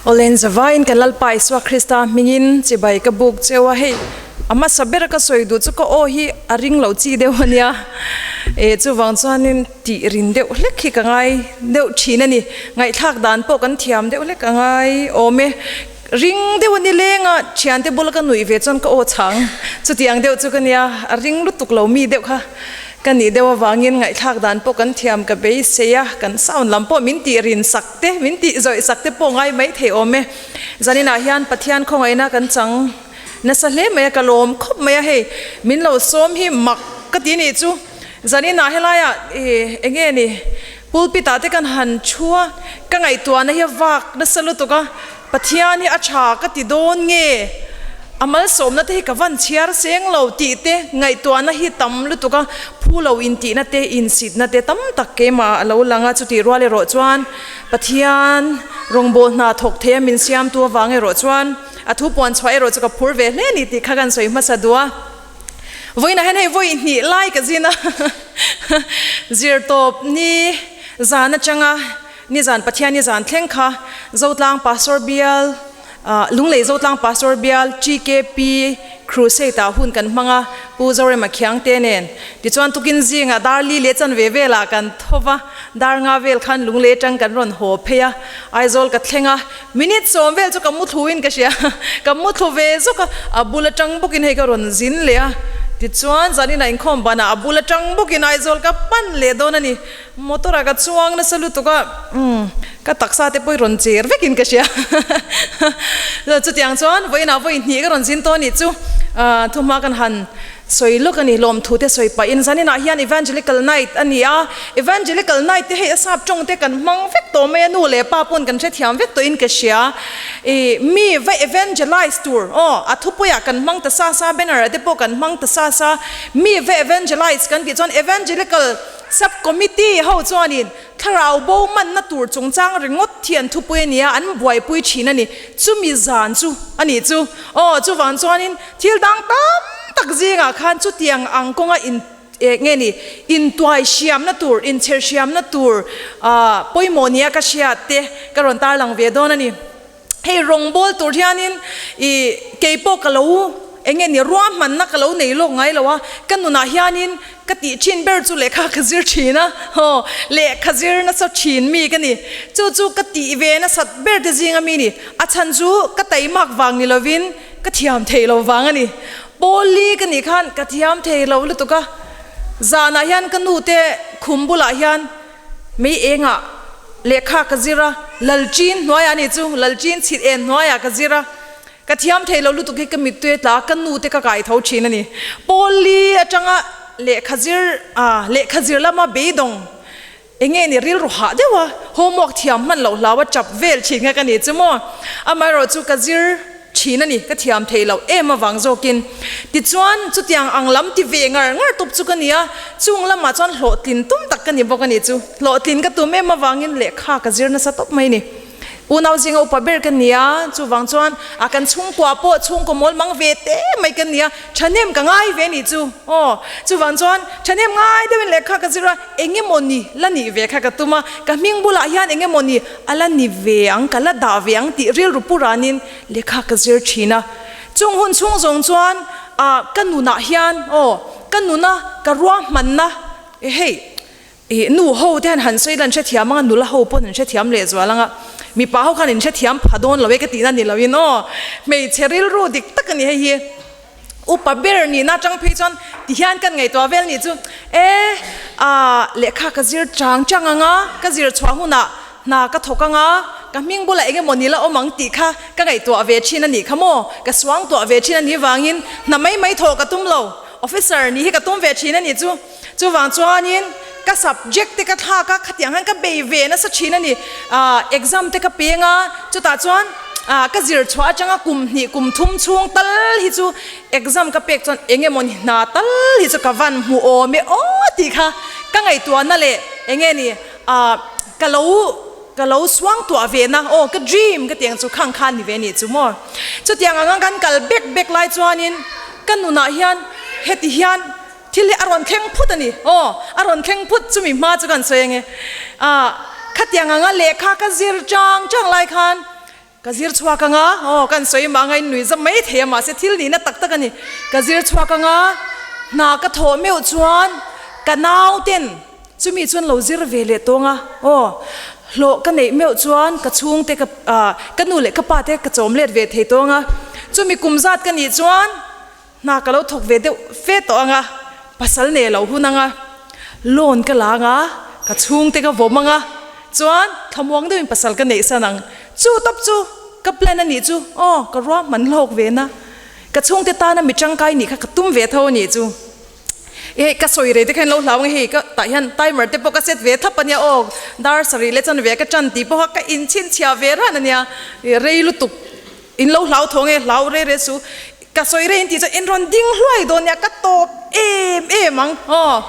Awle zavaiin kan Lalpa Isua Krista hmingin chibai ka buk cheu a, hei a hmasa ber ka sawi duh chu ka aw hi a ring lo chi deuh a nia, e chuvang chuanin tih rin deuh hlek hi ka ngai deuh thin a ni, ngaihthlak dan pawh kan thiam deuh hlek a ngai awm e, ring deuh a ni leng a, thiante bula ka nuih ve chuan ka aw chhang chutiang deuh chu ka nia, a ring lutuk lo mi deuh kha. Ka nih deuh avangin ngaihthlak dan pawh kan thiam ka beisei a, kan sound lam pawh min tih rin sak te, min tih zawih sak te pawh ngai mai thei awm e. Zaninah hian Pathian khawngaihna kan chang nasa hle mai a, ka lawm khawp mai a, hei min lo sawm hi mak ka ti nih chu. Zaninah helaiah ih enge ni pulpit ah te kan han thu a, ka ngaihtuahna hi a vak nasa lutuk a, Pathian hi a tha ka ti dawn nge? A malsawmna te hi ka van chhiar seng lo tih te ngaihtuahna hi tam lutuk a, phu lo intihna te, insitna te tam tak keimah a lo lang a, chutih rual erawh chuan Pathian rawngbâwl hna thawk thei a min siamtu avang erawh chuan a thu puan chhuah erawh chu ka phur ve hle ni tih kha kan sawi hmasa duh a. Vawiinah hian hei vawi hnih lai ka zin a, zirtawp ni zan atanga Nizan Pathian nizan thleng kha Zotlang Pastor Bial, Lunglei Zotlang Pastor Bial, GKP, Crusade ah hun kan hmang a, Pu Zorema Khiangte nen. Tichuan tukin zingah dar li leh chanve velah kan tho va, dar nga vel khan Lunglei atang kan rawn haw phei a, Aizawl ka thleng a, minute sawm vel chu ka mu thlu in ka hria, ka mu thlu ve zawk a, a bul atang bawkin hei ka rawn zin leh a, tichuan zaninah inkhawm banah a bul atang bawkin Aizawl ka pan leh dawn a ni. Motor ah ka chuang nasa lutuk a, umm ka taksa te pawh i rawn cher vekin ka hria. Chutiang chuan vawiinah vawi hnih ka rawn zin tawh a nih chu thuhma kan han sawi lawk a ni, lawmthu te sawi pahin zaninah hian Evangelical Night a ni a, Evangelical Night te hei a sap tawng te kan hmang vek tawh mai a, nu leh pa pawn kan hrethiam vek tawhin ka hria. Ih mi va evangelize tur aw a thupuiah kan hmang ta sa sa, banner ah te pawh kan hmang ta sa sa, mi va evangelize kan tih chuan Evangelical Sub Committee ho chuanin thlarau bo manna tur chungchang ringawt hi an thupui a nia, an buaipui thin a ni. Chumi zan chu a nih chu. Aw, chuvang chuanin thil dang tam tak zingah khan chutiang ang kawnga in eh nge ni, intuai hriamna tur, inchher hriamna tur ah pawimawh nia ka hriat te ka rawn tarlang ve dawn a ni. Hei rawngbâwl tur hianin i keipawh ka lo eng nge ni ruahmanna ka lo nei lawk ngai lo a, ka nunah hianin ka tih thin ber chu lehkha ka zir thin a, aw lehkha zir nasa thin mi ka ni. Chu chu ka tih ve nasat ber te zinga mi ni. A chhan chu ka taimak vang ni lovin ka thiam theih lo vang a ni. Pawli ka nih khan ka thiam thei lo lutuk a, zanah hian ka nute khum bulah hian Mei engah lehkha ka zir a, Lalchin hnuaiah a ni chu, Lalchin chhit en hnuaiah ka zir a, ka thiam thei lo lutuk hi ka mittui a tla a, ka nu te ka kai tho thin a ni. Pawli atanga lehkha zir ah lehkha zir lama beidawng eng nge ni rilru hah deuh a, homework thiam hman loh hlau a chap vel thin kha ka ni chu maw. Amaherawhchu ka zir. Thin a ni, ka thiam thei loh em avang zawkin. Tichuan, chutiang ang lam ti ve ngar ngar tup chu ka ni a, chung lamah chuan hlawhtlin tum tak ka ni bawk a ni chu. Hlawhtlin ka tum em avangin lehkha ka zir nasa tawp mai a ni. Unau zinga upa ber ka ni a, chuvang chuan a kan chhungkua pawh chhungkaw mawl mang ve te mai ka ni a, thahnem ka ngai ve a nih chu. Aw, chuvang chuan thahnem ngai deuhin lehkha ka zir a, eng emaw ni la nih ve kha ka tum a, ka hming bulah hian eng emaw ni A la ni ve ang, ka la dah ve ang tih rilru pu ranin lehkha ka zir thin a. Chung hun chhung zawng chuan ah ka nunah hian aw ka nuna ka ruahmanna e hei ih nu ho te hian han sawi ila an hrethiam ang a, nula ho pawn an hrethiam lehzual ang a, mipa ho khan in hrethiam pha dawn lo e ka tihna ni loin aw hmeichhe rilru dik tak a ni hei hi. Upa ber nihna atang phei chuan ti hian kan ngaihtuah vel nih chu e ah lehkha ka zir chang chang ang a, ka zir chhuah hunah hna ka thawk ang a, ka hming bulah eng emaw ni la awm ang tih kha ka ngaihtuah ve thin a nih kha maw, ka suangtuah ve thin a nih vangin hna mai mai thawh ka tum lo, officer nih hi ka tum ve thin a nih chu. Chuvang chuanin ka subject te ka thlak a, khatiang hian ka bei ve nasa thin a ni. Ah exam te ka peng a, chutah chuan ah ka zir chhuah atanga kum hnih kum thum chhung tal hi chu exam ka pek chuan eng emaw ni hna tal hi chu ka van hmu awm e aw tih kha ka ngaihtuahna leh eng nge ni ah ka lo ka lo suang tuah ve na aw ka dream ka tiang chu khang khan ni ve nih chu maw. Chutiang anga kan kal bek bek lai chuanin ka nunah hian heti hian Thil hi a rawn thleng phut a ni. Aw, a rawn thleng phut chumi hma chu kan sawi ange. Ah, khatiang anga lehkha ka zir chang chang lai khan Ka zir chhuak anga, aw kan sawi mah anga in nui zam mai thei a mahse thil nihna tak tak a ni. Ka zir chhuak anga, hna ka thawh meuh chuan ka nau ten chumi chuan lo zir ve leh tawng a, aw hlawh ka neih meuh chuan ka chhungte ka ah ka nu leh ka pa te ka chawm let ve thei tawng a, chumi kum zat ka nih chuan Hna ka lo thawk ve deuh fe tawh ang a, pasal nei lo hun ang a, loan ka la ang a, ka chhungte ka vawm ang a, chuan thlamuang deuhin pasal ka neih san ang. Chu tawp chu ka plan a nih chu, aw ka ruahman hlawk ve na, ka chhungte tana mi tangkai nih kha ka tum ve tho a nih chu. Hei ka sawi rei te khan lo hlau ang e, hei ka tah hian timer te pawh ka set ve thlap a nia aw, dar sarih leh chuan ve ka tan tih pawha ka inchhinchhiah ve ran a nia, rei lutuk. In lo hlau tho nge hlau re re su, ka sawi rei in tih chuan in rawn ding hluai dawn nia, ka tawp em em ang aw,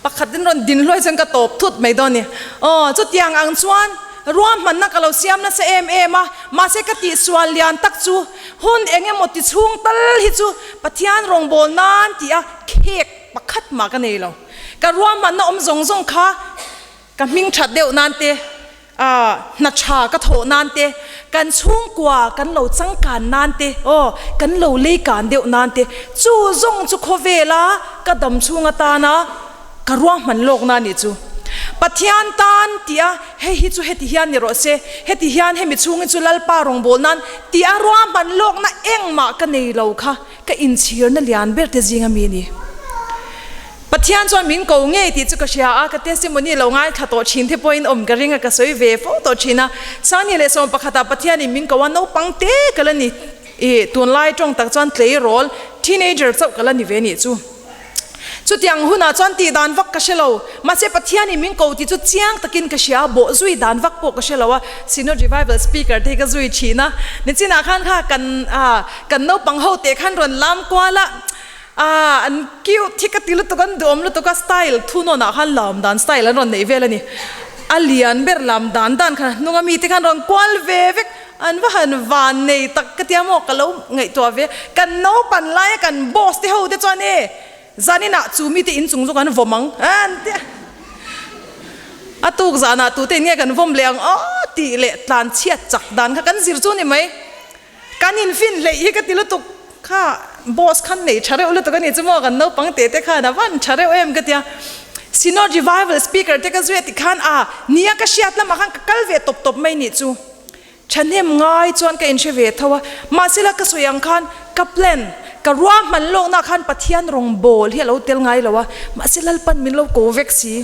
pakhat in rawn din hluai chuan ka tawp thut mai dawn ni aw, chutiang ang chuan ruahmanna ka lo siam nasa em em a, mahse ka tihsual lian tak chu hun eng emaw ti chhung tal hi chu Pathian rawngbâwl nan tih a khek pakhat mah ka nei lo, ka ruahmanna awm zawng zawng kha ka hming that deuh nan te. A hna tha ka thawh nan te, kan chhungkua kan lo changkan nan te, aw, kan lo leikan deuh nan te, chu zawng chu khawvela ka dam chhung atana ka ruahman lawkna a nih chu. Pathian tan tia hei hi chu heti hian ni rawh se, heti hian hemi chhungin chu Lalpa rawngbâwl nan tia ruahman lawkna engmah ka nei lo kha ka inchhirna lian ber te zinga mi a ni. Pathian chuan min ko ngei tih chu ka hria a, ka testimony lo ngaithla tawh thin te pawhin awm ka ring a, ka sawi ve fo tawh thin a. Sangni leh sawm pakhatah Pathianin min ko a, naupang te ka la ni, ih tunlai tawng tak chuan tleirawl, teenager, chauh ka la ni ve nih chu. Chutiang hunah chuan tih dan vak ka hre lo, mahse Pathianin min ko tih chu chiang takin ka hria a, bawh zui dan vak pawh ka hre lo a, Synod Revival speaker te hi ka zui thin a, nichinah khan kha kan ah kan naupang ho teh khan rawn lam kual a, Aaa an cute hi ka ti lutuk an duhawm lutuk a style thu nawn ah khan lam dan style an rawn neih vel a ni. A lian ber lam dan dan khan a hnung a mite khan rawn kual ve vek an va han van nei tak ka tia maw ka lo ngaihtuah ve kan naupan laia kan boss te ho te chuan e zanin ah chu mite inchung chu kan vawm ang an tia a tuk zanah tute in nge kan vawm leh ang aw tih leh tlan chhiat chak dan kha kan zir chu ni mai. Kan infin hleih hi ka ti lutuk kha boss khan nei tha reuh lutuk a ni chu maw kan naupang te te khan a van tha reuh em ka tia Synod Revival speaker te ka zui a ti khan a nia ka hriat lamah khan ka kal ve tawp tawp mai nih chu thahnem ngai chuan ka inhre ve tho a mahse la ka sawi ang khan ka plan ka ruahman lawkna khan Pathian rawngbawl hi a lo tel ngai lo a mahse Lalpan min lo ko vek si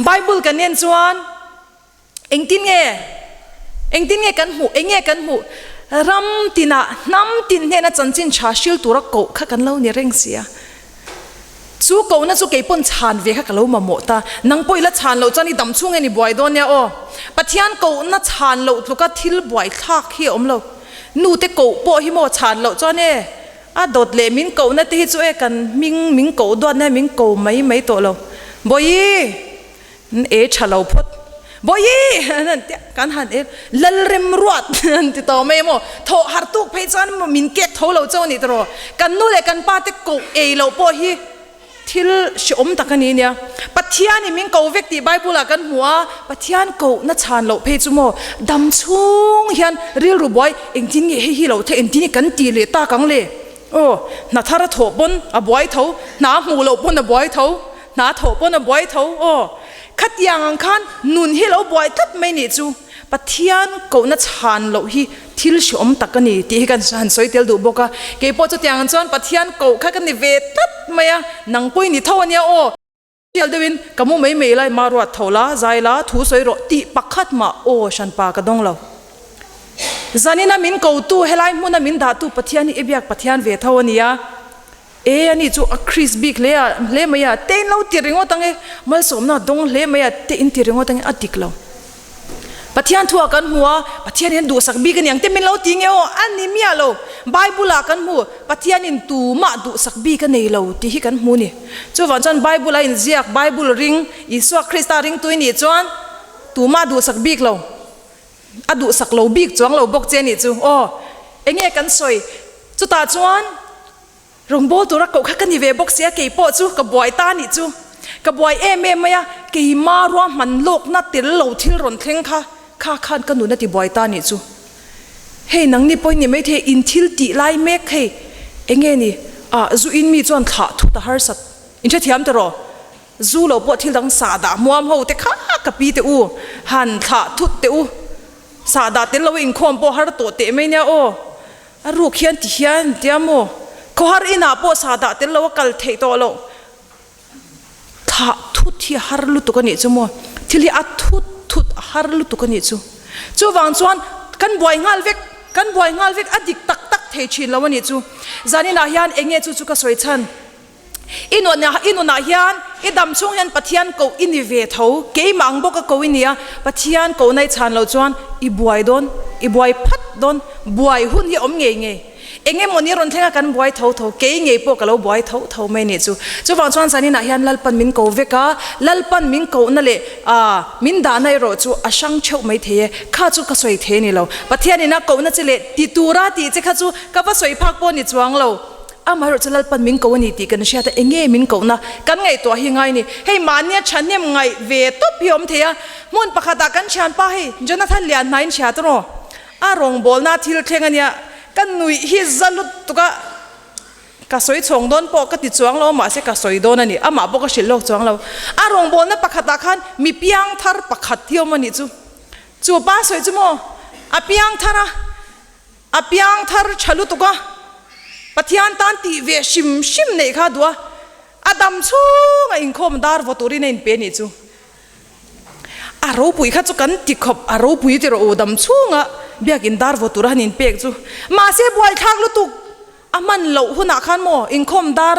Bible kan en chuan Engtin nge? Engtin nge kan hmuh? Eng nge kan hmuh? Ram tinah, hnam tin hnena chanchin tha hril tura koh kha kan lo ni reng si a. Chu kohna chu kei pawn chhan ve kha ka lo mamawh ta. Nang pawh i la chhan loh chuan i dam chhung nge ni buai dawn nia aw. Pathian kohna chhan loh tluka thil buai thlak hi a awm lo. Nute koh pawh hi maw chhan loh chuan e a dawt leh min kohna te hi chu e kan hming min koh duatna hi min ko mai mai tawh lo. Bawihi! N e tha lo phawt. Bawihi! An han tia, kan han e Lalremruat an ti tawh mai emaw, thawh har tuk phei chuan emaw min kek tho lo chauh a nih tawh. Kan nu leh kan pa te koh ei loh pawh hi thil hrehawm tak a ni nia. Pathianin min ko vek tih Bible ah kan hmu a, Pathian kohna chhan loh phei chu maw dam chhung hian rilru buai engtin nge hei hi lo theih engtin nge kan tih leh tak ang le? Aw, hna thar a thawh pawn a buai tho, hna a hmuh loh pawn a buai tho. Hna thawh pawn a buai tho aw. Khatiang ang khan nun hi lo buai tlat mai nih chu Pathian kohna chhan loh hi thil hrehawm tak a ni tih hi kan han sawi tel duh bawk a. Kei pawh chutiang ang chuan Pathian koh kha ka ni ve tlat mai a, nang pawh i ni tho a nia aw. Hrial deuhin ka mu mai mai lai ma ruat tho la, zai la, thu sawi rawh tih pakhat mah aw hranpa ka dawng lo. Zanina min kotu helai hmuna min dahtu Pathian hi i biak Pathian ve tho a nia. E, ani chu a Chris bik hle a, hle mai a, te in lo ti ringawt ang e, malsawmna a dawng hle mai a, te in ti ringawt ang e, a dik lo. Pathian thu ah kan hmu a, Pathian hian duhsak bik a ni ang te min lo ti nge aw, a ni miah lo. Bible ah kan hmu, Pathian in tumah duhsak bik a nei lo tih hi kan hmu ni. Chuvang chuan Bible a inziak, Bible ring, Isua Krista ringtu i nih chuan tumah duhsak bik lo. A duhsak lo bik chuang lo bawk che a nih chu aw. Enge kan sawi? Chutah chuan Rawngbâwl tura koh kha ka ni ve bawk sia, kei pawh chu ka buai ta anih chu. Ka buai em em mai a, keima ruahman lawkna tel lo thil rawn thleng kha, kha khan ka nun a ti buai ta anih chu. Hei nangni pawh in ni maithei in thil tih lai mek hei enge ni ah zu in mi chuan thlah thut a harsat in hrethiam ta rawh. Zu lo pawh thil dang sahdah hmuam ho te kha ka pi teh u, han thlah thut teh u. Sahdah tel lo inkhawm pawh har tawh teh mai nia aw. A ruk hian ti hian tia maw? Khawhar inah pawh sahdah tel lo a kal theih tawh loh. Thlah thut hi a har lutuk a nih chu maw? Thil hi a thut thut a har lutuk a nih chu. Chuvang chuan kan buai nghal vek, kan buai nghal vek a dik tak tak thei thin lo a nih chu. Zaninah hian eng nge chu chu ka sawi chhan? I nunah i nunah hian i dam chhung hian Pathian koh i ni ve tho, keimah ang bawka koh i ni a, Pathian kohna i chhan loh chuan i buai dawn, i buai phat dawn, buai hun hi a awm ngei ngei. Eng emaw ni rawn thleng a kan buai tho tho, kei ngei pawh ka lo buai tho tho mai nih chu. Chuvang chuan zaninah hian Lalpan min ko vek a, Lalpan min kohna leh ah min dahna erawh chu a hrang theuh mai thei e, kha chu ka sawi thei a ni lo. Pathianin a kohna che leh ti tura tih che kha chu ka va sawi phak pawh ni chuang lo. Amaherawh chu Lalpan min ko a ni tih kan hriat a, eng nge min kohna kan ngaihtuah hi ngai ni. Hei mahnia thahnem ngaih ve tawp hi a awm thei a, hmun pakhatah kan thianpa hei Jonathan Lianhnain hriat rawh, a rawngbawlna thil thleng a nia, ka nuih hi za lutuk a, ka sawi chhawng dawn pawh ka ti chuang lo mahse ka sawi dawn a ni, amah pawh ka hrilh lawk chuang lo. A rawngbawlna pakhatah khan mi piangthar pakhat hi a awm a nih chu, chu pa sawi chu maw a piangthar a, A piangthar tha lutuk a, Pathian tan tih ve hrim hrim neih kha a duh a, a dam chhunga inkhawm dar vaw turin a inpe nih chu. A ropui kha chu kan ti khawp, a ropui ti rawh u, dam chhunga biakin dar vaw tura han inpek chu. Mahse buaithlak lutuk a hman loh hunah khan maw inkhawm dar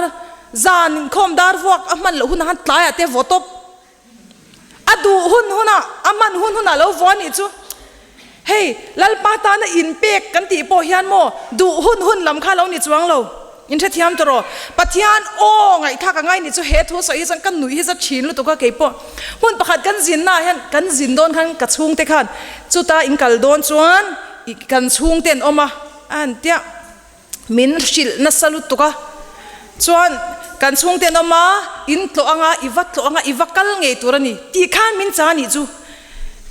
zan inkhawm dar vuak a hman loh hunah khan tlaiah te vaw tawp. A duh hun hunah, a hman hun hunah lo vuah nih chu. Hei, Lalpa tana inpek kan tih pawh hian maw, duh hun hun lam kha lo ni chuang lo. In hrethiam tawh rawh. Pathian aw ngaihthlak a ngai nih chu he thu sawi hi chuan ka nuih hi za thin lutuk a kei pawh. Hmun pakhat kan zinnaah hian kan zin dawn khan ka chhungte khan chuta in kal dawn chuan kan chhungte an awm a, a han tia. Min hrilh nasa lutuk a, chuan kan chhungte an awm a, in tlawh anga, i va tlawh anga, i va kal ngei tur a ni tih khan min chah a nih chu.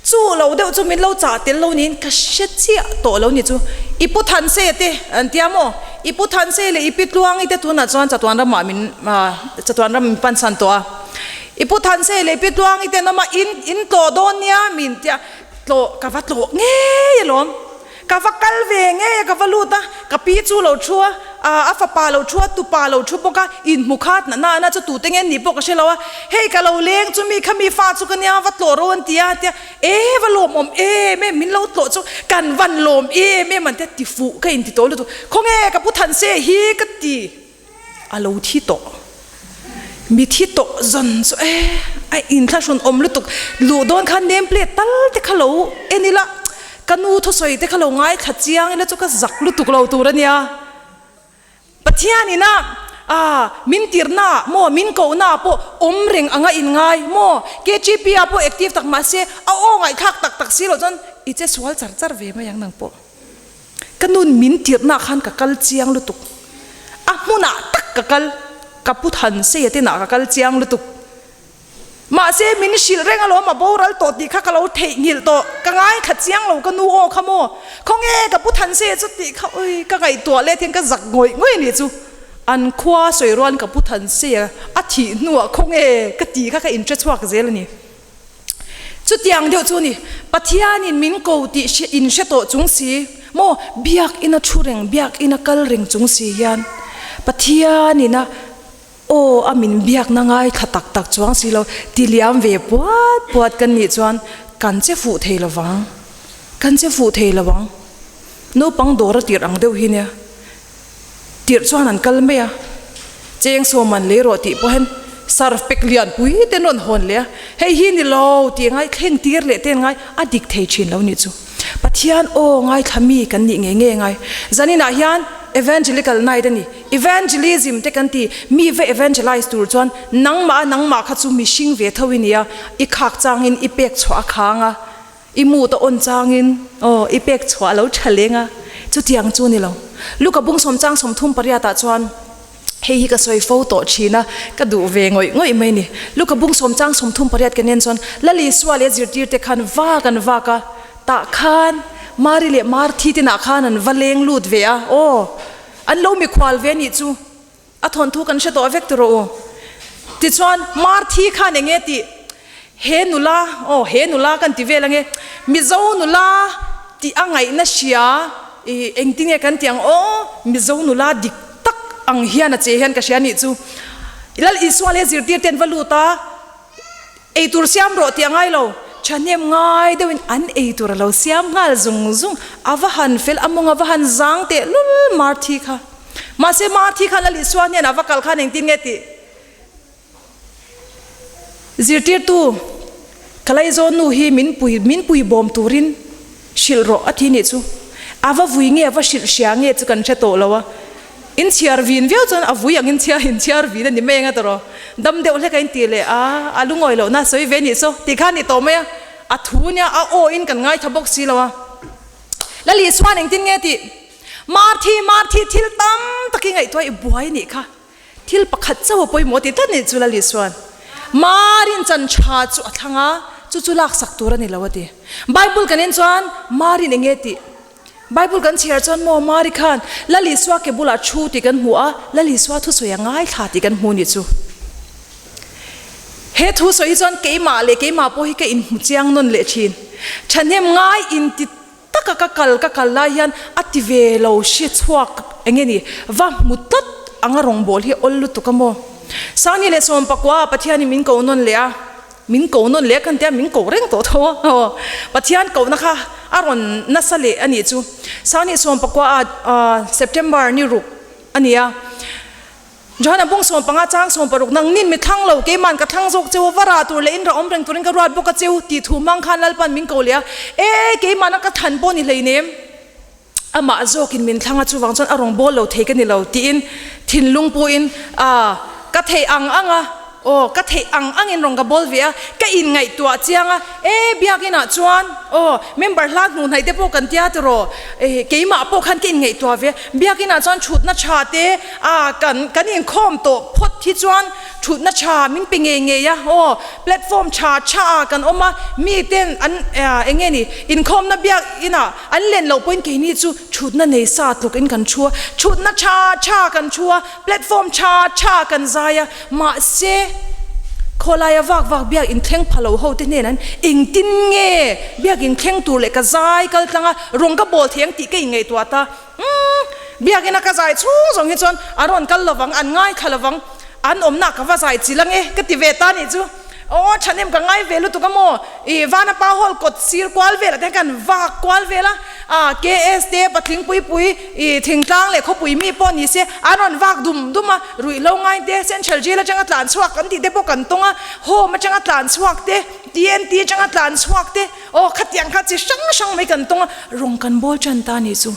Chu lo deuh chu min lo chah tel lo niin ka hre chiah tawh lo ni chu. I pu Thanse te an tia maw? I pu Thanse leh i pi Tluangi te tunah chuan chatuan ramah min chatuan ram min pansan tawh a. I pu Thanse leh i pi Tluangi te an awm a, in in tlawh dawn nia min tia, tlawh ka va tlawh ngei alawm. Ka va kal ve ngei a, ka va lut a, ka pi chu lo thu a, a fapa lo thu a, tupa lo thu bawk a, inhmu khat na na chu tute nge ni pawh ka hre lo a, hei ka lo leng chu mi kha mi fa chu ka nia va tlawh ro an ti a, tia e va lawmawm em em min lo tlawh chu kan van lawm em em an tia ti fuh ka inti tawh lutuk, khawnge ka pu Thanse hi ka ti. A lo thi tawh. Mi thi tawh zawn chu e, a inthlahrun awm lutuk. Luh dawn khan name plate tal te kha lo en ila, ka nu thusawi te kha lo ngaithla chiang ila chu ka zak lutuk lo tur a nia. Pathian ina ah min tirna ah maw, min kohna ah pawh awm reng anga inngai maw? KGP ah pawh active tak mahse a aw ngaihthlak tak tak si loh chuan i che sual char char ve mai ang nang pawh. Ka nun min tirhna khan ka kal chiang lutuk. A hmunah tak ka kal, ka pu Thanseia te nah ka kal chiang lutuk. Mahse min hrilh reng alawm a boral tawh tih kha ka lo theihnghilh tawh, ka ngaithla chiang lo ka nu aw kha maw, khawnge ka pu Thanseia chu tih kha ui ka ngaihtuah let hian ka zak ngawih ngawih a nih chu. An khua sawi rualin ka pu Thanseia a thih hnuah khawnge ka tih kha ka inhre chhuak zel a ni. Chutiang deuh chu ni, Pathianin min ko tih hre in hre tawh chung si maw, biakina thu reng, biakina kal reng chung si hian Pathianina aw a min biakna ngaithla tak tak chuang si lo, ti liam ve puat puat kan nih chuan kan che fuh thei lo vang, kan che fuh thei lo ang. Naupang dawr a tirh ang deuh hi nia. Tirh chuan an kal mai a, cheng sawm an lei rawh tih pawh hian sarf pek lian pui te an rawn hawn leh a, hei hi ni lo tih ngai thleng tir leh te an ngai a dik thei thin lo nih chu. Pathian aw ngaithla mi kan nih ngei ngei ngai. Zaninah hian Evangelical Night a ni. Evangelism te kan ti, mi va evangelize tur chuan nangmah a nangmah kha chu mihring ve tho i nia, i khak changin i pek chhuah a khang a, I mut a awn changin aw i pek chhuah a lo tha leng a, chutiang chu ni lo. Luka bung sawm chang 30 pariatah chuan hei hi ka sawi fo tawh thin a, ka duh ve ngawih ngawih mai ni. Luka bung sawm chang 38 kan en chuan Lal Isua leh zirtirte khan vak an vak a, tah khan Mari leh Marthi te nah khan an va leng lut ve a, aw, an lo mikhual ve anih chu, a thawnthu kan hre tawh vek tawh rawh u. Tichuan, Marthi khan eng nge tih? He nula, aw, he nula kan ti vel ange, Mizo nula tih a ngaihna hria, ih, engtinge kan tih ang aw, Mizo nula dik tak ang hian a che hian ka hria anih chu. Lal Isua leh zirtirte an va lut a. Eitur siam rawh tih a ngai lo, thahnem ngai deuhin an eitur a lo siam nghal zung zung. A va han fel a mawng a va han zang teh lul Marthi kha. Mahse Marthi khan Lal Isua hnen a va kal khan engtin nge tih zirtirtu ka laizawn nu hi min pui min pui bawm turin Hrilh rawh a ti nih chu. A va vui nge a va hrilh hria nge chu kan hre tawh lo a. In chhiar vin viau chuan a vui angin chhiar in chhiar vin a ni mai anga tawh. Dam deuh hlek a in ti leh a, a lungawi loh na sawi ve nih saw tih kha a ni tawh mai a. A thu nia a aw in kan ngaithla bawk si lo a. Lali chuan engtin nge tih? Marthi, Marthi thil tam tak i ngaihtuah i buai nih kha. Thil pakhat chauh a pawimawh ti tlat nih chu Lali chuan Marin chan tha chu a thlang a, chu chu laksak tur a ni lo a ti. Bible kan en chuan Marin eng nge tih? Bible kan chhiar chuan maw Mari khan Lali Isua ke bulah thu tih kan hmu a, Lali Isua thusawi a ngaithla tih kan hmu nih chu. He thusawi hi chuan keimah leh keimah pawh hi ka inhmu chiang nawn leh thin. Thahnem ngai inti Taka ka kal ka kal lai hian a ti ve lo hre chhuak eng nge ni va hmu tlat anga rawngbâwl hi awl lutuk a maw? Sangni leh Sawmpakua Pathianin min ko nawn leh a, min ko nawn leh a kan tia min ko reng tawh tho a aw. Pathian kohna kha a rawn nasa leh a nih chu. Sangni Sawmpakua ah September ni ruk a ni a. Johana bung 15 chang 16 nang nin mi thlang lo, keiman ka thlang zawk cheu, va rah tur leh in rah awm reng turin ka ruat bawk a cheu tih thu hmang khan Lalpan min ko leh a, e keimahna ka thlan pawh ni hleinem, amah zawkin min thlang a chuvang chuan a rawn bawl lo thei ka ni lo tiin thinlung puin a ka theih ang ang a, aw ka theih ang angin rawn ka bawl ve a, ka inngaihtuah chiang a, e biakinah chuan aw member hla hnuh hnaih te pawh kan tia tiraw, e keimah pawh khan ka inngaihtuah ve a, biakinah chuan thutna tha te A, kan, kan inkhawm tawh phawt hi chuan thutna tha min pe ngei ngei a, aw, platform tha tha ah kan awm a, mi ten an, eng nge ni, inkhawmna biak inah an len loh pawhin keini chu thutna nei sa tluk in kan thu a, thutna tha tha kan thu a, platform tha tha kan zai a, mahse, khawlaia vak vak biak inthleng pha lo ho te hnen an engtin nge biak inthleng tur leh ka zai kal tlang a, rawng ka bawl thei ang tih ka inngaihtuah ta. Umm, biakina ka zai chhung zawng hi chuan a rawn kal lovang, an ngaithla lovang, an awmna ka va zai chil ange ka ti ve ta nih chu. Aw, thahnem ka ngai ve lutuk a maw? Ih, Vanapa Hall kawt sir kual velah te hian kan vak kual vel a, ah, KS te, Patling Puipui, ih, Thingtlang leh Khawpui mi pawh ni se, an rawn vak dum dum a, ruihhlo ngai te, Central Jail atanga tlan chhuak kan tih te pawh kan tawng a, Home atanga tlan chhuak te, TNT atanga tlan chhuak te, Aw khatiang kha chi hrang hrang mai kan tawng a, rawng kan bawl tan ta nih chu.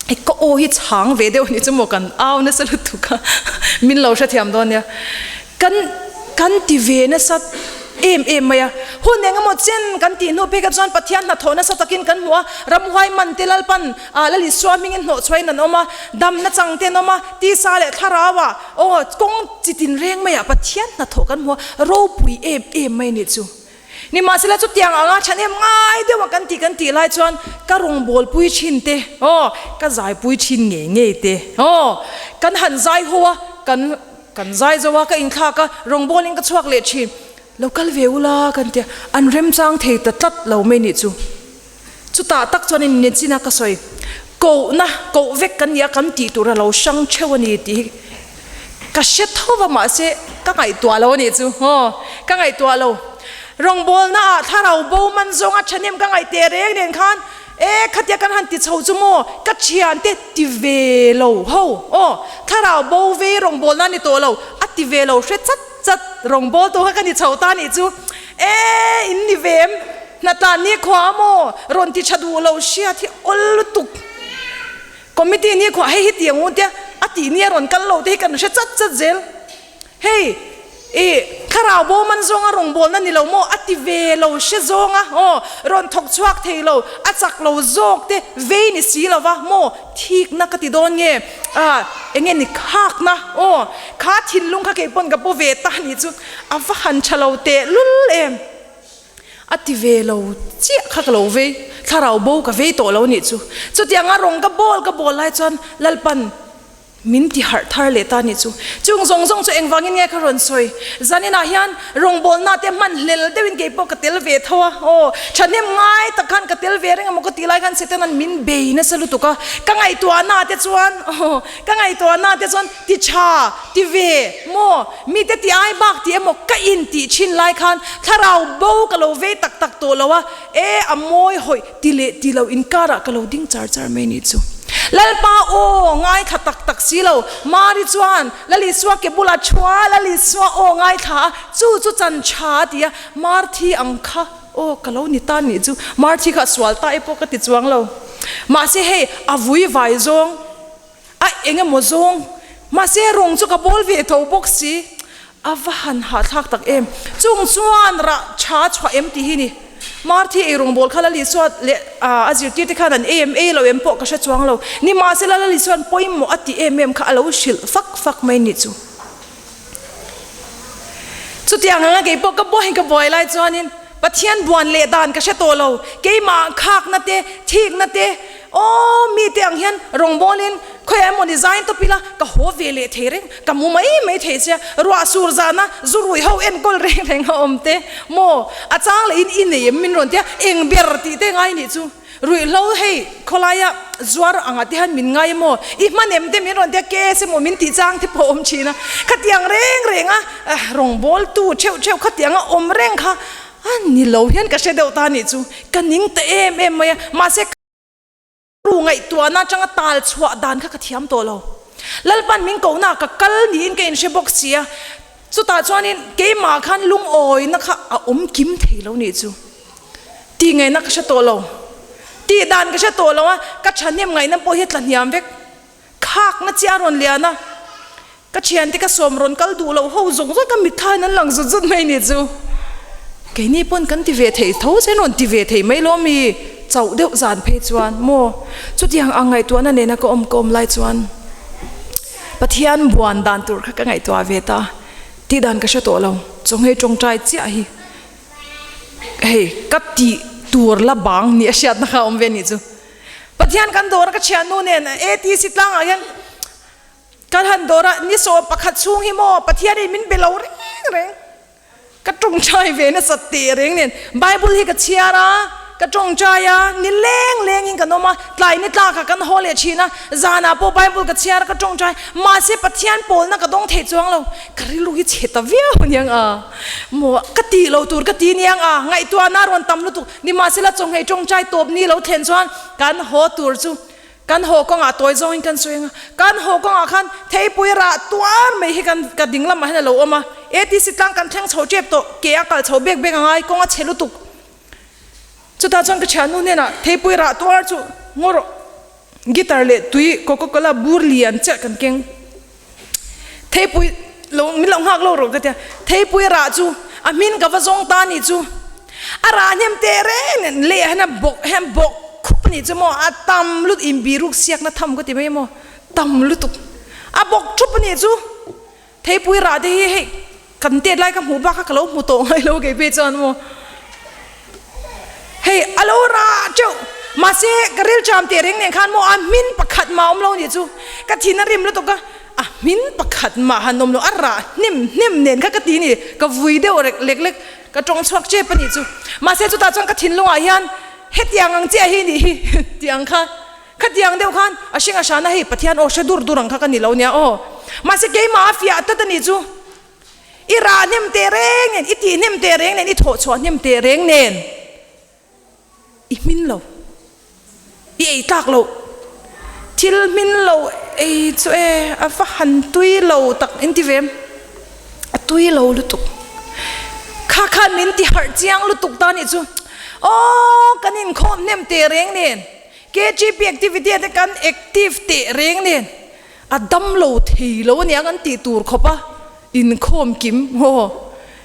Hei ka aw hi chhang ve deuh nih chu maw kan au nasa lutuk a, min lo hrethiam dawn nia. Kan kan ti ve nasa em em mai a, hun eng emaw chen kan tih hnu phei kha chuan Pathian hnathawh nasa takin kan hmu a, ramhuai man te Lalpan ah Lal Isua hmingin hnawhchhuahin an awm a, damna chang te an awm a, tisa leh thlarau ah aw kawng chi tinreng maiah Pathian hnathawh kan hmu a, ropui em em mai nih chu. Nimahsela chutiang anga thahnem ngai deuha kan tih kan tih lai chuan ka rawngbawlpui thin te, aw, ka zaipui thin ngei ngei te, aw, kan han zai ho a, kan kan zai zo a, ka inthlak a, rawngbawlin ka chhuak leh thin, lo kal ve ula kan tia, an remchang thei ta tlat lo mai nih chu. Chutah tak chuan in nichin a ka sawi, kohna, koh vek kan ni a, kan tih tur a lo hrang theuh a ni tih hi ka hre tho va mahse ka ngaihtuah lo a nih chu, aw ka ngaihtuah lo. Rawngbawlna ah thlarau bo man zawnga thahnem ka ngaih teh reng nen khan e khatia kan han ti chho chu maw ka thiante ti ve lo ho, aw thlarau bo vei rawngbawlna a ni tawh lo, a ti ve lo hre chat chat rawngbawltu kha ka ni chho ta a nih chu, e in ni ve em? Hnatlan ni khua a maw? Rawn ti tha duh lo hriat hi awl lutuk. Committee ni khua hei hi ti ang u tia a tih nia rawn kal lo te hi kan hre chat chat zel. Hei i thlarau bo man zawnga rawngbawlna ni lo maw? A ti ve lo hre zawnga aw rawn thawk chhuak thei lo, a chak lo zawk te vei ni si lo va maw? Thikna ka ti dawn nge? Ah enge ni khakna aw kha thinlung kha keipawn ka pu ve ta nih chu a va han tha lo teh lul em. A ti ve lo chiah kha ka lo vei, thlarau bo ka vei tawh lo nih chu. Chutianga rawng ka bawl ka bawl lai chuan Lalpan min ti harh thar leh ta nih chu. Chung zawng zawng chu engvangin nge ka rawn sawi? Zaninah hian rawngbawlna te hman hlel deuhin kei pawh ka tel ve tho a, aw thahnem ngai tak khan ka tel ve reng emaw ka tih lai khan Setanan min bei nasa lutuk a, ka ngaihtuahna te chuan aw ka ngaihtuahna te chuan ti tha ti ve maw mite ti ai bak ti emaw ka in tih thin lai khan thlarau bo ka lo vei tak tak tawh lo a, e a mawi hawih ti leh ti lo inkarah ka lo ding char char mai nih chu. Lalpa aw ngaithla tak tak si lo, Mari chuan Lalisua ke bulah thua Lalisua aw ngaithla a, chu chu chan tha a ti a, Marthi ang kha aw ka lo ni ta nih chu, Marthi kha a sual ta e pawh ka ti chuang lo, mahse hei a vui vai zawng a eng emaw zawng, mahse rawng chu ka bawl ve tho bawk si, a va han hahthlak tak em, chung chuan rah tha chhuah em tih hi ni, Marthi ei rawngbawl kha Lalisua leh a zirtir te khan an ei em ei lo em pawh ka hre chuang lo, nimahsela Lalisuan pawimawh a ti em em kha a lo hrilh fak fak mai nih chu. Chutiang anga kei pawh ka buai ka buai lai chuanin Pathian buan leh dan ka hre tawh lo, keimah khakna te, thikna te, aw mite ang hian rawngbawlin khawiah emaw ni zain tawp ila ka haw ve leh thei reng, ka mu mai mai thei sia, ruah sur zana zu rui ho enkawl reng reng a awm te maw, a chang leh in i nei em min rawn tia eng ber tih te ngai nih chu. Ruihhlo hei khawlaia zuar anga te hian min ngai emaw, i hman em te min rawn tia case emaw min tih chang te pawh a awm thin a, khatiang reng reng a rawngbawltu theuh theuh khatiang a awm reng kha a ni lo hian ka hre deuh ta nih chu, ka ning ta em em mai a, mahse ka ru ngaihtuahna atanga tal chhuah dan kha ka thiam tawh lo. Lalpan min kohna ka kal niin ka inhre bawk si a, chutah chuanin keimah khan lungawina kha a awm kim thei lo nih chu. Tih ngaihna ka hre tawh lo. Tih dan ka hre tawh lo a, ka thahnem ngaihna pawh hi a tla hniam vek. Khakna chiah a rawn lian a, ka thiante ka sawm rawn kal duh loh ho zawng zawng ka mitthla in an lang zut zut mai ni chu. Keini pawn kan ti ve thei tho che an rawn ti ve thei mai lo mi chauh deuh zan phei chuan maw chutiang ang ngaihtuahna nena ka awm ka awm lai chuan Pathian buan dan tur kha ka ngaihtuah ve ta. Tih dan ka hre tawh lo, chawnghei tawngtai chiah hi. Hei ka tih tur la bang ni a hriatna kha a awm ve nih chu. Pathian kan dawr a ka thiannu nen ATC tlangah hian kan han dawr a ni sawm pakhat chhung hi maw Pathian in min be lo reng reng. Ka tawngtai ve nasat teh reng nen Bible hi ka chhiar a, ka tawngtai a, ni leng lengin kan awm a, tlai ni tlakah kan haw leh thin a, zanah pawh Bible ka chhiar a ka tawngtai mahse Pathian pawlna ka dawng thei chuang lo. Ka rilru hi chhe ta viau aniang a. Maw ka tih lo tur ka ti niang a, ngaihtuahna a rawn tam lutuk. Nimahsela chawnghei tawngtai tawp ni lo thlen chuan kan haw tur chu kan haw kawngah tawi zawngin kan sawi ang a, kan haw kawngah khan theipui rah tuar mai hi kan ka ding lamah hian a lo awm a, ATC tlang kan thleng chho tep tawh, ke a kal chho bek bek a ngai, kawng a chhe lutuk. Chutah chuan ka thiannu hnenah theipui rah tuar chu ngaw rawh, guitar leh tui coca cola bur lian chiah kan keng. Theipui lo min lo nghak lo rawh ka tia, theipui rah chu a hmin ka va zawng ta nih chu, a rah hnem teh reng nen leh hian a bawk hian bawk khup a nih chu maw a tam lut in biruk siakna tham ka ti mai maw tam lutuk a bawk thup a nih chu, theipui rah te hi hei kan tet lai ka hmuh bak kha ka lo hmu tawh ngai lo kei phei chuan maw hei a lo rah teuh mahse ka ril cham teh reng nen khan maw a hmin pakhat mah awm lo nih chu ka thin a rim lutuk a a hmin pakhat mah han awm lo a rah hnem hnem nen kha ka ti ni ka vui deuh rek lek lek ka tawng chhuak tep a nih chu mahse chutah chuan ka thinlungah hian hetiang ang chiah hi nih hi tih ang kha Khatiang deuh khan a hring a hrana hei Pathian aw hre dur dur ang kha ka ni lo nia aw. Mahse keimah a fiah tlat a nih chu. I rah hnem teh reng nen, i tih hnem teh reng nen, i thawh chhuah hnem teh reng nen i hmin lo, i ei tlak lo. Thil hmin lo ei chu e a va han tui lo tak in ti ve em? A tui lo lutuk. Kha khan min ti harh chiang lutuk ta nih chu. Aw kan inkhawm hnem teh reng nen. KGP activity ah te kan active teh reng nen a dam lo thei lo ania kan tih tur khawp a inkhawm kim haw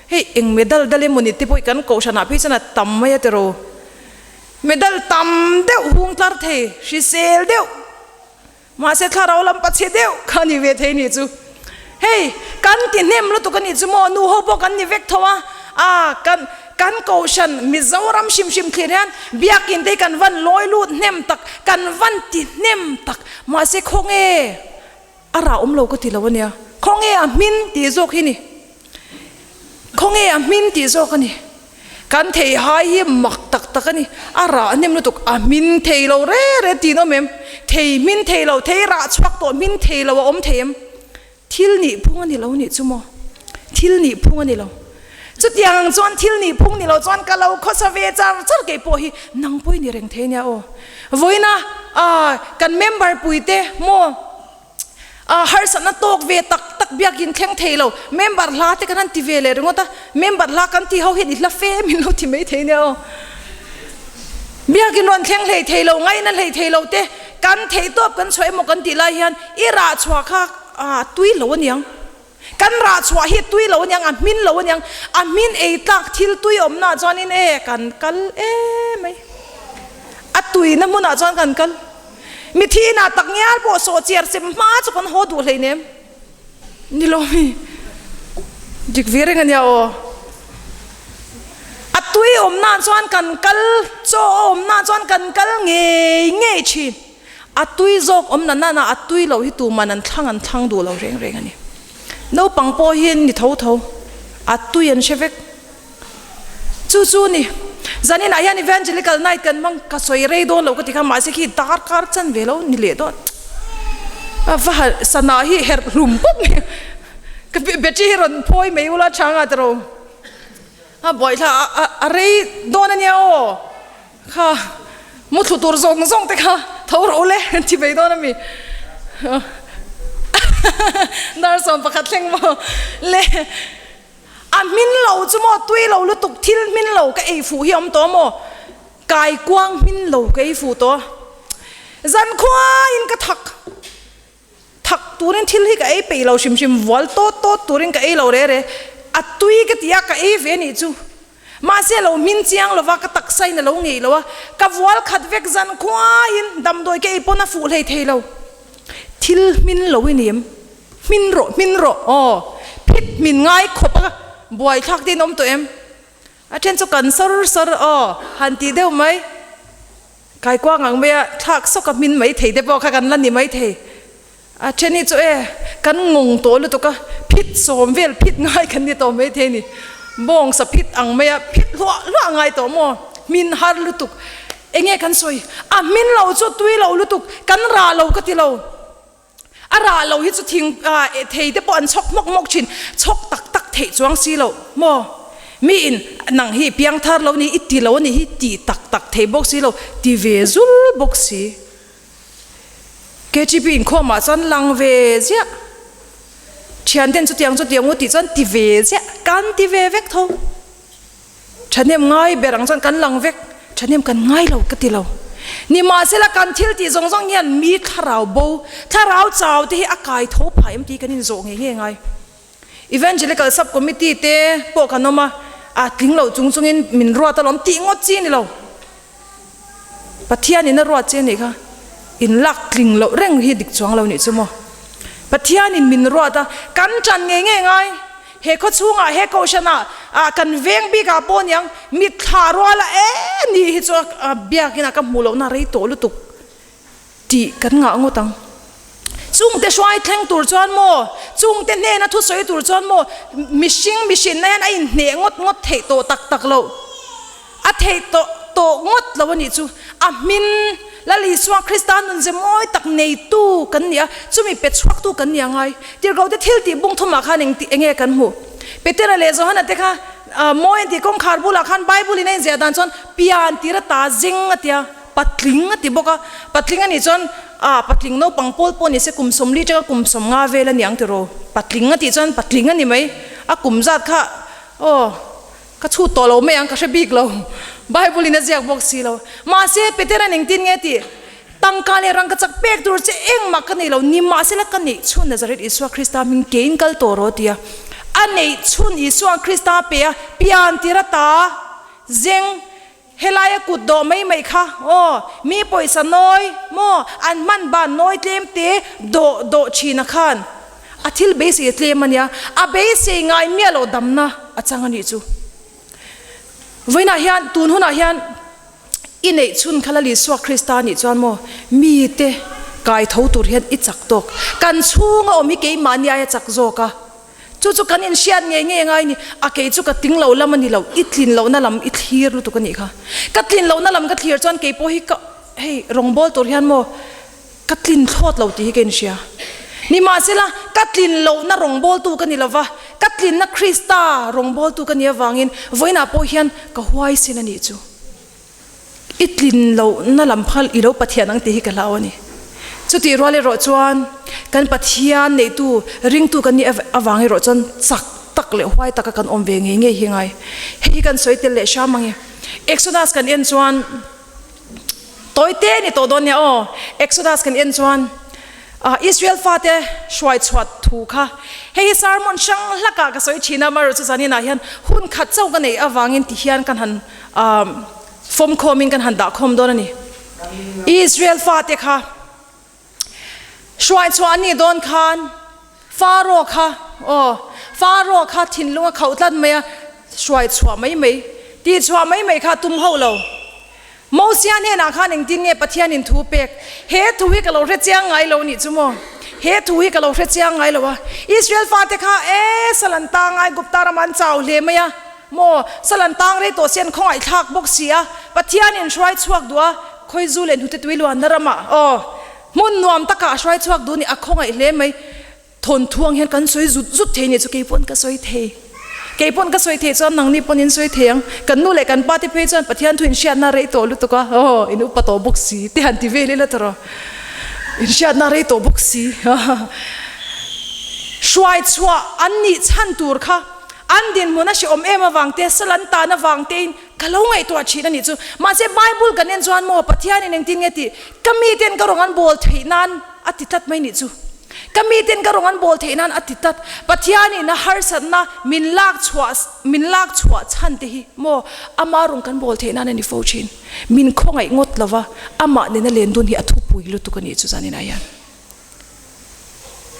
hei eng medal dal emaw ni te pawh kan kohhran ah phei chuan a tam mai a tiraw medal tam deuh hung tlar thei hrisel deuh Mahse thlarau lam pachhe deuh kha a ni ve thei nih chu. Hei, kan ti hnem lutuk a nih chu maw, nu ho pawh kan ni vek tho a, a kan. Kan Kohhran Mizoram hrim hrim thlir hian Biakin te hi kan van lawi lut hnem tak, kan van ti hnem tak. Mahse khawnge a rah awm lo ka ti lo ania. Khawnge a hmin tih zawk hi ni. Khawnge a hmin tih zawk a ni. Kan thei hai hi mak tak tak a ni. A rah hnem lutuk a hmin thei lo re re tiin awm em? Thei hmin thei lo, thei rah chhuak tawh hmin thei lo a awm thei em? Thil nih phung a ni lo nih chu maw? Thil nih phung a ni lo. Chutiang ang chuan thil nih phung ni lo chuan ka lo khawsa ve char char kei pawh hi nang pawh i ni reng thei nia aw. Vawiina kan member puite maw harsatna tawk ve tak tak biakin thleng thei lo member hla te kan han ti ve leh ringawt a, member hla kan ti ho hian i hla fe min lo ti mai thei nia aw. Biakin rawn thleng hlei thei lo, ngaihna hlei thei lo te kan theihtawp kan chhuah emaw kan tih lai hian i rah chhuah kha A tui lo aniang. Kan rah chhuah hi tui lo aniang, a hmin lo aniang. A hmin ei tlak thil tui awmnaah chuanin e kan kal emai. A tuina hmunah chuan kan kal. Mithi inah tak ngial pawh sawh chiar sem hma chu kan haw duh hleinem. Ni lo mi. Dik ve reng ania aw. A tui awmnaah chuan kan kal, chaw awmnaah chuan kan kal ngei ngei thin. A tui zawk awm na nana a tui loh hi tuman an thlang an thlang duh lo reng reng a ni. Naupang pawh hi ni tho tho, a tui an hre vek. Chu chu ni, zaninah hian Evangelical Night kan hmang ka sawi rei dawn lo ka ti kha, mahse khi darkar chan ve lo ni leh dawn. A va ha sana hi herh hlum pawp mai a, ka battery hi rawn phawi mai ula tha anga tiro. A buaithla a rei dawn a nia aw. Kha muthlu tur zawng zawng te kha tho rawh ule an ti mai dawn a mi. Dar 11 thleng maw le a hmin lo chu maw tui lo lutuk thil hmin lo ka ei fuh hi a awm tawh maw kaikuang hmin lo ka ei fuh tawh a zankhuain ka thak thak turin thil hi ka ei peih lo hrim hrim vual tawt tawt turin ka ei lo re re a tui ka ti a ka ei ve a nih chu. Mahse lo hmin chiang lova ka taksa in a lo ngeih lo a, ka vual khat vek zan khuaiin damdawi ka ei pawn a fuh hlei thei lo. Thil hmin lo i nim, hmin rawh hmin rawh aw, phit hmin ngai khawp a buaithlak te in awm tawh em? A then chu kan sawr sawr aw han tih deuh mai. Kaikuang ang mai a thlak sawk a hmin mai thei te pawh kha kan la ni mai thei. A then hi chu e, kan ngawng tawh lutuk a, phit sawm vel phit ngai kan ni tawh maithei a ni. Bawngsa phit ang mai a, phit hluah hluah ngai tawh maw? Hmin har lutuk. Enge kan sawi? A hmin lo chu tui lo lutuk, kan rah lo ka ti lo. A rah lo hi chu thing thei te pawh an chhawk hmawk hmawk thin, chhawk tak tak theih chuang si lo maw? Mi in nang hi piangthar lo ni, i ti lo a ni hi ti tak tak thei bawk si lo, ti ve zul bawk si. KTP inkhawmah chuan lang ve ziah, thianten chutiang chutiang u tih chuan ti ve ziah, kan ti ve vek tho. Thahnem ngai ber ang chuan kan lang vek, thahnem kan ngai lo ka ti lo. Nimahsela kan thil tih zawng zawng hian mi thlarau bo, thlarau chau te hi a kai tho phah em tih kan inzawh ngei ngei ngai. Evangelical Sub Committee te pawh kan awm a, a tling lo chung chungin min ruat alawm tih ngawt chi a ni lo. Pathianin a ruat che anih kha in lak tling loh reng hi dik chuang lo nih chu maw. Pathianin min ruat a, kan ṭan ngei ngei ngai. He khaw chhungah, he kohhranah, ah kan veng bikah pawh aniang mitthla ruala e ni hi chu a biakinah ka hmuh lohna rei tawh lutuk tih kan ngah ngawt ang. Chungte hruai thleng tur chuan maw, chungte hnena thusawi tur chuan maw mihring mihrinna hian a inhneh ngawt ngawt theih tawh tak tak loh. A theih tawh tawh ngawt lo a nih chu. A hmin Lal Isua Krista nunze mawi tak neitu kan ni a, chumi pe chhuaktu kan ni a ngai. Tirhkohte thil tih bung thumah khan eng tih enge kan hmuh? Petera leh Johana te kha mawi an tih kawngkhar bulah khan Bible in a inziah dan chuan pian tir a ta zeng a tia, patling a ti bawk a. Patling a nih chuan ah patling naupang pawl pawh ni se kum 40 atanga kum 50 vel a ni ang tiraw? Patling a tih chuan patling a ni mai. A kum zat kha aw. Ka chhut tawh lo mai ang, ka hre bik lo. Bible in a ziak bawk si lo. Mahse, Petera'n engtin nge tih? Tangka leh rangka chak pek tur che engmah ka nei lo, nimahsela ka neih chhun Nazareth Isua Krista hming kein kal tawh rawh tia a neih chhun Isua Krista pe a pian tir a ta zeng helaia kut dawh mai mai kha aw mi pawisa nawi maw an hman ban nawi tlem te dawh dawh thin a khan A thil beisei a tlem a nia, a beisei ngai miah loh damna a chang a nih chu. Vawiinah hian, tun hunah hian i neih chhun kha Lal Isua Krista nih chuan maw mite kai tho tur hian i chak tawk. Kan chhunga awm hi keimahni aia chak zawk a. Chu chu kan inhriat ngei ngei angai ni. A kei chu ka tling lo lam a ni lo, i tlin lohna lam i thlir lutuk a nih kha. Ka tlin lohna lam ka thlir chuan kei pawh hi ka hei rawngbawl tur hian maw ka tlin thlawt lo tih hi ka inhria. Nimahsela, ka tlin lohna rawngbawltu ka ni lo va, ka tlinna Krista rawngbawltu ka nih avangin vawiinah pawh hian ka huaisen a nih chu. I tlin lohna lam phal i lo Pathian ang tih hi ka hlau a ni. Chutih rual erawh chuan kan Pathian neihtu, ringtu kan nih avang erawh chuan chak tak leh huai taka kan awm ve ngei ngei hi ngai. Hei hi kan sawi tel leh hram ang e. Exodus kan en chuan tawi te ni tawh dawn nia aw. Exodus kan en chuan Israel fate hruai chhuat thu kha hei hi sermon hrang hlakah ka sawi thin a, amaherawhchu zaninah hian hun khat chauh ka neih avangin tihian kan han Fawmkhawmin kan han dahkhawm dawn a ni. Israel fate kha hruaichhuah an nih dawn khan Pharaoh kha, aw, Pharaoh kha thinlung a khauh tlat mai a, hruaichhuah mai mai, tihchhuah mai mai kha a tum hauh lo. Mosia hnenah khan engtin nge Pathianin thu pek? He thu hi ka lo hre chiang ngai lo nih chu maw? He thu hi ka lo hre chiang ngai lo a. Israel fate kha, e, sal an tang a, Aigupta ramah an chau hle mai a. Maw, sal an tang rei tawh si an khawngaih thlak bawk si a, Pathian in hruai chhuak duh a, khawi zu leh hnute tui luanna ramah aw, hmun nuam takah a hruai chhuak duh ni, a khawngaih hle mai. Thawnthu ang hian kan sawi zut zut thei nih chu kei pawn ka sawi thei. Kei pawn ka sawi thei chuan nangni pawn in sawi thei ang. Kan nu leh kan pa te phei chuan Pathian thu in hriatna rei tawh lutuk a, aw, in upa tawh bawk si te han ti vel ila tawrh aw. In hriatna rei tawh bawk si. Hruai chhuah an nih chhan tur kha. An dinhmun a hrehawm em avang te, sal an tan avang tein ka lo ngaihtuah thin a nih chu. Mahse Bible kan en chuan maw Pathianin engtin nge tih ka miten ka rawng an bawl theih nan a ti tlat mai nih chu. Ka miten ka rawng an bawl theih nan a ti tlat. Pathianin a harsatna min lak chhuah min lak chhuah chhan te hi maw ama rawng kan bawl theih nan a ni fo thin. Min khawngaih ngawt lova amah nena len dun hi a thupui lutuk a nih chu zaninah hian.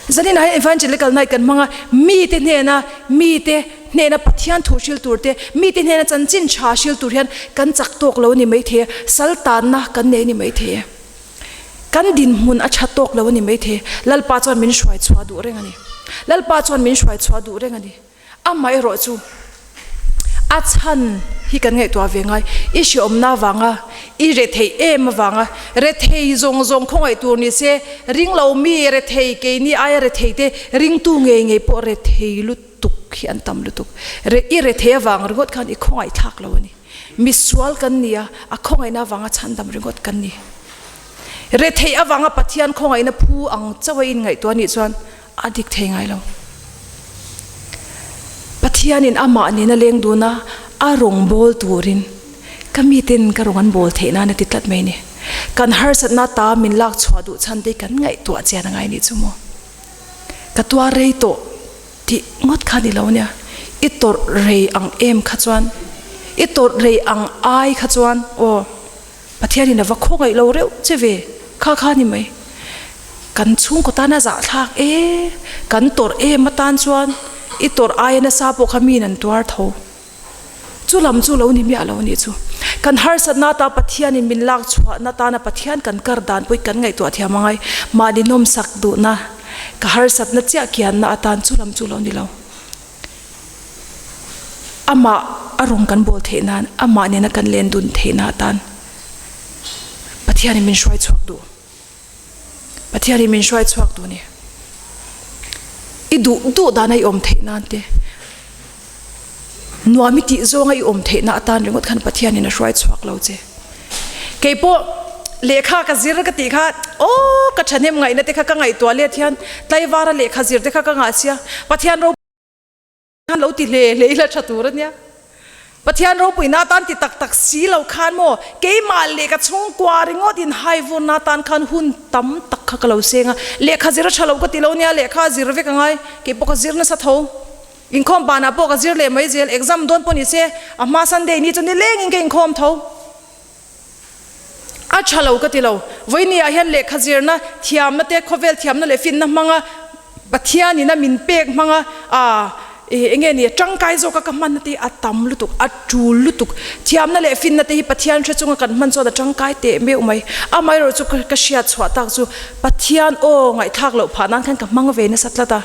Zaninah hian Evangelical Night kan hmang a, mite hnena mite hnena Pathian thu hril tur te, mite hnena chanchin tha hril tur hian kan chak tawk lo a ni maithei e, sal tanna kan nei a ni maithei e, kan dinhmun a tha tawk lo a ni maithei e, Lalpa chuan min hruai chhuah duh reng a ni. Lalpa chuan min hruai chhuah duh reng a ni. Amaherawh chu a chhan hi kan ngaihtuah ve ngai. I hreawmna avanga, i rethei em avanga, rethei zawng zawng khawngaih tur ni se, ring lo mi rethei keini aia rethei te ringtu ngei ngei pawh rethei lutuk hi an tam lutuk. I rethei avang ringawt khan i khawngaih thlak lo a ni. Misual kan ni a, a khawngaihna avanga chhandam ringawt kan ni. Rethei avanga Pathian khawngaihna phu ang chauh a inngaihtuah nih chuan A dik thei ngai lo. Pathianin amah nena leng dun a, a rawn bawl turin ka miten ka rawn an bawl theih nan a ti tlat mai ni. Kan harsatna ta min lak chhuah duh chhan te kan ngaihtuah chian a ngai nih chu maw. Ka tuar rei tawh tih ngawt kha ni lo nia. I tawrh rei ang em kha chuan, i tawrh rei ang ai kha chuan aw. Pathianin a va khawngaih lo reuh che ve, kha kha ni mai. Kan chhungkaw tan a zahthlak e, kan tawrh em atan chuan i tawrh aia nasa pawh kha miin an tuar tho. Chu lam chu lo ni miah lo nih chu. Kan harsatna ata Pathianin min lak chhuahna tana Pathian kan kar dan pawh i kan ngaihtuah thiam angai. Mahni nawmsak duhna, ka harsatna chiah kianna atan chu lam chu lo ni lo. Amah a rawn kan bawl theih nan, amah nena kan len dun theih na atan Pathianin min hruai chhuak duh. Pathianin min hruai chhuak duh a ni. I duh duh dana i awm theih nan te, nuam i tih zawnga i awm theih na atan ringawt khan Pathianin a hruai chhuak lo che. Kei pawh lehkha ka zir ka tih kha aw ka thahnem ngaihna te kha ka ngaihtuah let hian tlaivara lehkha zir te kha ka ngah sia Pathian ropui khan lo ti hle hle ila tha tur ania Pathian ropuina atan ti tak tak si lo khan maw keimah leh ka chhungkua ringawt in hai vurna atan khan hun tam tak kha ka lo seng a lehkha zir a tha lo ka ti lo nia lehkha zir vek angai kei pawh ka zir nasa tho. Inkhawm banah pawh ka zir leh mai zel, exam dawn pawh ni se, a hma Sunday ni chu nilengin ka inkhawm tho. A tha lo ka ti lo, vawiini ah hian lehkha zirna, thiamna te, khawvel thiamna leh finna hmanga Pathianin a min pek hmanga aa. Ih, enge ni, tangkai zawka ka hmanna te hi a tam lutuk, a tul lutuk. Thiamna leh finna te hi Pathian hre chunga kan hman chuan a tangkai teh meuh mai. Amaherawh chu ka hriat chhuah tak chu Pathian aw ngaihthlak loh phah nan khan ka hmang ve nasa tlat a.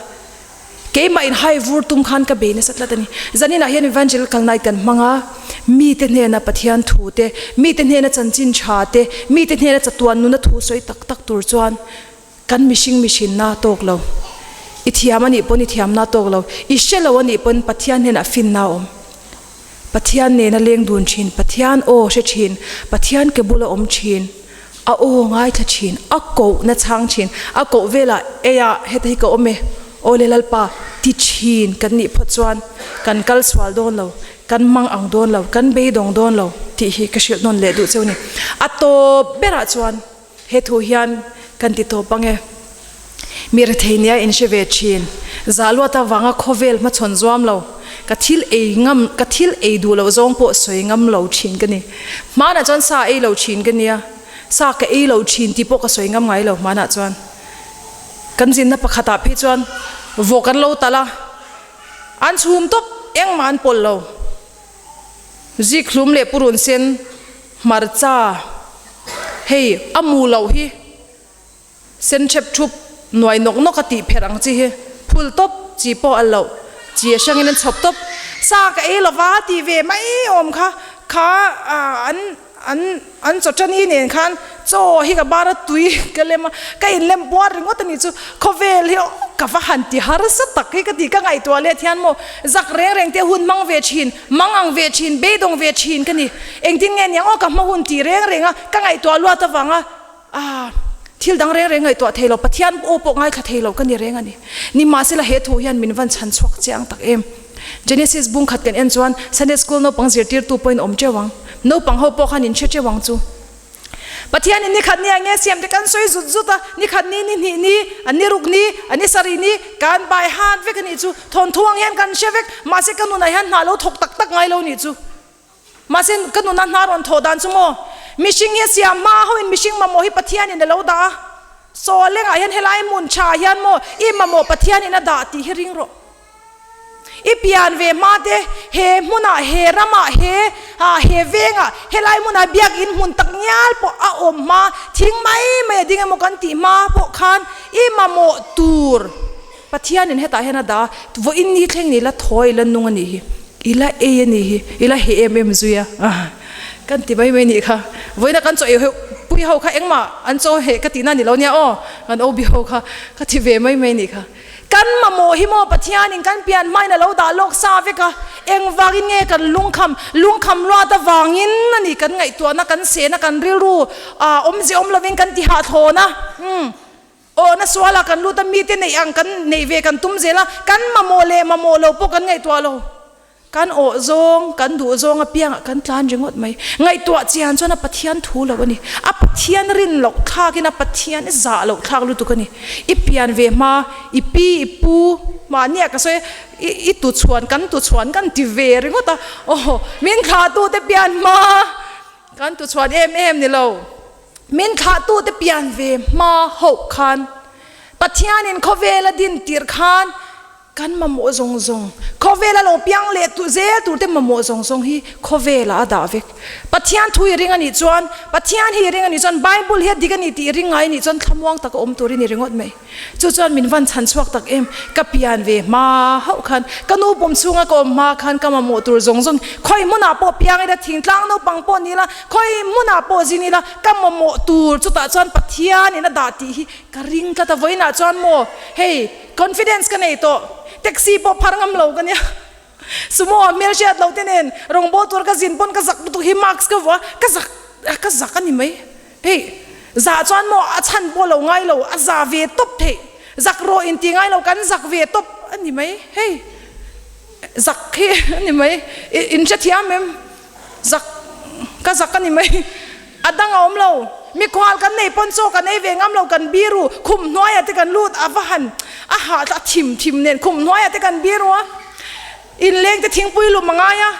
Keimah in hai vur tum khan ka bei nasa tlat a ni. Zaninah hian Evangelical Night kan hmang a, mite hnena Pathian thu te, mite hnena chanchin tha te, mite hnena chatuan nuna thu sawi tak tak tur chuan Kan mihring mihrinna tawk lo. I thiam a nih pawn i thiamna tawk lo. I hre lo a nih pawn Pathian hnenah finna a awm. Pathian nena leng dun thin, Pathian aw hre thin, Pathian ke bula awm thin, a aw ngaithla thin, a kohna chhang thin, a koh velah eiah heta hi ka awm e, aw le Lalpa ti thin kan nih phawt chuan kan kal sual dawn lo, kan mang ang dawn lo, kan beidawng dawn lo tih hi ka hrilh nawn leh duh cheu a ni. A tawp berah chuan. He thu hian kan ti tawp ang e. Mi rethei nia in hre ve thin. Zah luat avanga khawvel hmachhawn zuam lo, ka thil ei ngam, ka thil ei duh loh zawng pawh sawi ngam lo thin ka ni. Hmanah chuan sa ei lo thin ka nia, sa ka ei lo thin tih pawh ka sawi ngam ngai lo hmanah chuan. Kan zinna pakhatah phei chuan vawk an lo talh a, an chhum tawp engmah an pawlh lo. Zikhlum leh purun sen hmarcha hei a mu loh hi sen thep thup nuai nawk nawk a tih pherh ang chi hi phul tawp chi pawh a loh chi a hrangin an chhawp tawp sa ka ei lova tih ve mai awm kha kha an An an chaw tani nen khan chaw hi ka bar a tui ka lem a, ka inlem puar ringawt a nih chu khawvel hi ka va han ti harsa tak hi ka ti ka ngaihtuah let hian maw zak reng reng te hun hmang ve thin, mang ang ve thin, beidawng ve thin ka ni. Engtin nge niang aw ka hma hun ti reng reng a, ka ngaihtuah luat avanga ah thil dang reng reng ngaihtuah thei lo, Pathian aw pawh ngaithla thei lo ka ni reng a ni. Nimahsela he thu hian min van chhan chhuak chiang tak em. Genesis bung khat kan en chuan Sunday school naupang zirtirtu pawhin awm teuh ang. Naupang ho pawh khan in hre teuh ang chu. Pathianin ni khat ni ah nge siam te kan sawi zut zut a, ni khat ni, ni hnih ni, a ni ruk ni, a ni sarih ni, kan bai hat vek a nih chu. Thawnthu ang hian kan hre vek, mahse ka nunah hian hna lo thawk tak tak ngai lo nih chu. Mahse ka nuna hna rawn thawh dan chu maw? Mihring hi a siam hma hoin mihring mamawh hi Pathianin a lo dah a. Saw lengah hian helai hmun tha hian maw i mamawh Pathianin a dah tih hi ring rawh. I pian ve hma te he hmunah, he ramah, he ah he vengah helai hmunah biakinn hmun tak ngial pawh a awm hma, thing mai mai a ding emaw kan tih hma pawh khan i mamawh tur Pathianin hetah hian a dah a, vawiin ni thleng ni la thawi la nung a nih hi, i la ei a nih hi, i la heh em em zui a, kan ti mai mai nih kha. Vawiina kan chaw ei ho pui ho kha engmah an chaw heh ka tihna a ni lo nia aw, kan OB ho kha ka ti ve mai mai nih kha. Kan mamawh hi maw Pathianin kan pian hmain a lo dah lawk sa vek a, engvangin nge kan lungkham, lungkham luat avangin a ni kan ngaihtuahna, kan sehna, kan rilru awmze awm lovin kan ti hahthlawn a, umm. Aw na sualah kan lut a, mite neih ang kan neih ve kan tum zel a, kan mamawh leh mamawh lo pawh kan ngaihtuah lo. Kan awh zawng, kan duh zawng apiangah kan tlan ringawt mai. Ngaihtuah chian chuan a Pathian thu lo a ni. A Pathian rin loh thlakin a Pathian zah loh thlak lutuk a ni. I pian ve hma, i pi, i pu, mahniah ka sawi i, i tu chhuan, kan tu chhuan kan ti ve ringawt a, aw min thlahtute pian hma, kan tu chhuan em em ni lo. Min thlahtute pian ve hma hauh khan Pathianin khawvela din tirh khan kan mamawh zawng zawng, khawvela lo piang leh zel turte mamawh zawng zawng hi khawvelah a dah vek. Pathian thu i ring a nih chuan, Pathian hi i ring a nih chuan, Bible hi a dik a ni tih i ring ngai a nih chuan thlamuang taka awm tur i ni ringawt mai. Chu chuan min van chhan chhuak tak em, ka pian ve hma hauh khan, ka nu pum chhunga ka awm hma khan ka mamawh tur zawng zawng, khawi hmunah pawh piang ila, thingtlang naupang pawh ni ila, khawi hmunah pawh zin ila, ka mamawh tur chutah chuan Pathianin a dah tih hi ka ring tlat a, vawiinah chuan maw hei confidence ka nei tawh, taxi pawh phar ngam lo ka nia, sumo ah hmelhriat lo te nen rawngbâwl tur ka zin pawn ka zak lutuk hi mask ka vuah a, ka zak ka zak a ni mai. Hei, zah chuan maw a chhan pawh lo ngai lo, a za ve tawp theih. Zak rawh in ti ngai lo, kan zak ve tawp a ni mai. Hei, zak hi a ni mai. In hrethiam em? Zak, ka zak a ni mai. A dang a awm lo. Mikhual kan nei pawn chaw kan ei ve ngam lo, kan biru khum hnuaiah te kan lut a va han a hah a thim thim nen khum hnuaiah te kan biru a. Inleng te thingpui lum a ngai a.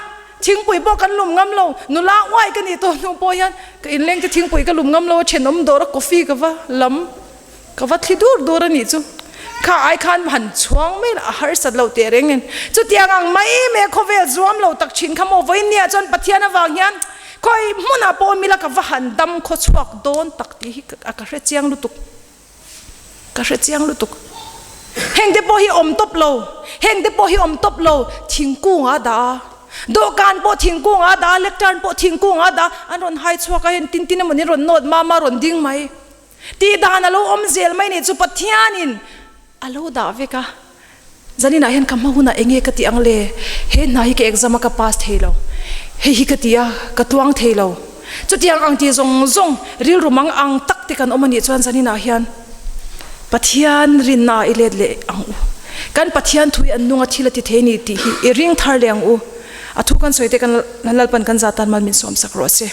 Thingpui pawh kan lum ngam lo, nula uai ka nih tawh hnu pawh hian ka inleng te thingpui ka lum ngam lo a, thenawm dawr a coffee ka va lam ka va thli dur dur a nih chu. Kha ai khan han chhuang mai la a harsat lo teh reng nen. Chutiang ang mai mai a khawvel zuam lo tak thin kha maw vawiin nia chuan Pathian avang hian khawi hmunah pawh awm ila ka va han dam khaw chhuak dawn tak tih hi ka hre chiang lutuk. Ka hre chiang lutuk. Heng te pawh hi awm tawp lo, heng te pawh hi awm tawp lo, thingkung a dah a, dawhkan pawh thingkung a dah a, lectern pawh thingkung a dah a, an rawn hai chhuak a, heng tin tin emaw ni rawn nawt mam a rawn ding mai. Tih dan a lo awm zel mai nih chu Pathianin a lo dah vek a. Zaninah hian ka hma hunah eng nge ka tih ang le? He hna hi ka exam a ka pass thei lo. Hei hi ka ti a, ka tuang thei lo. Chutiang ang tih zawng zawng rilru mang ang tak te kan awm a nih chuan zaninah hian Pathian rinna ah i let leh ang u. Kan Pathian thu hi an nunga thil a ti thei a ni tih hi i ring thar leh ang u. A thu kan sawi te kan Lalpan kan zah tan mal min sawmsak rawh se.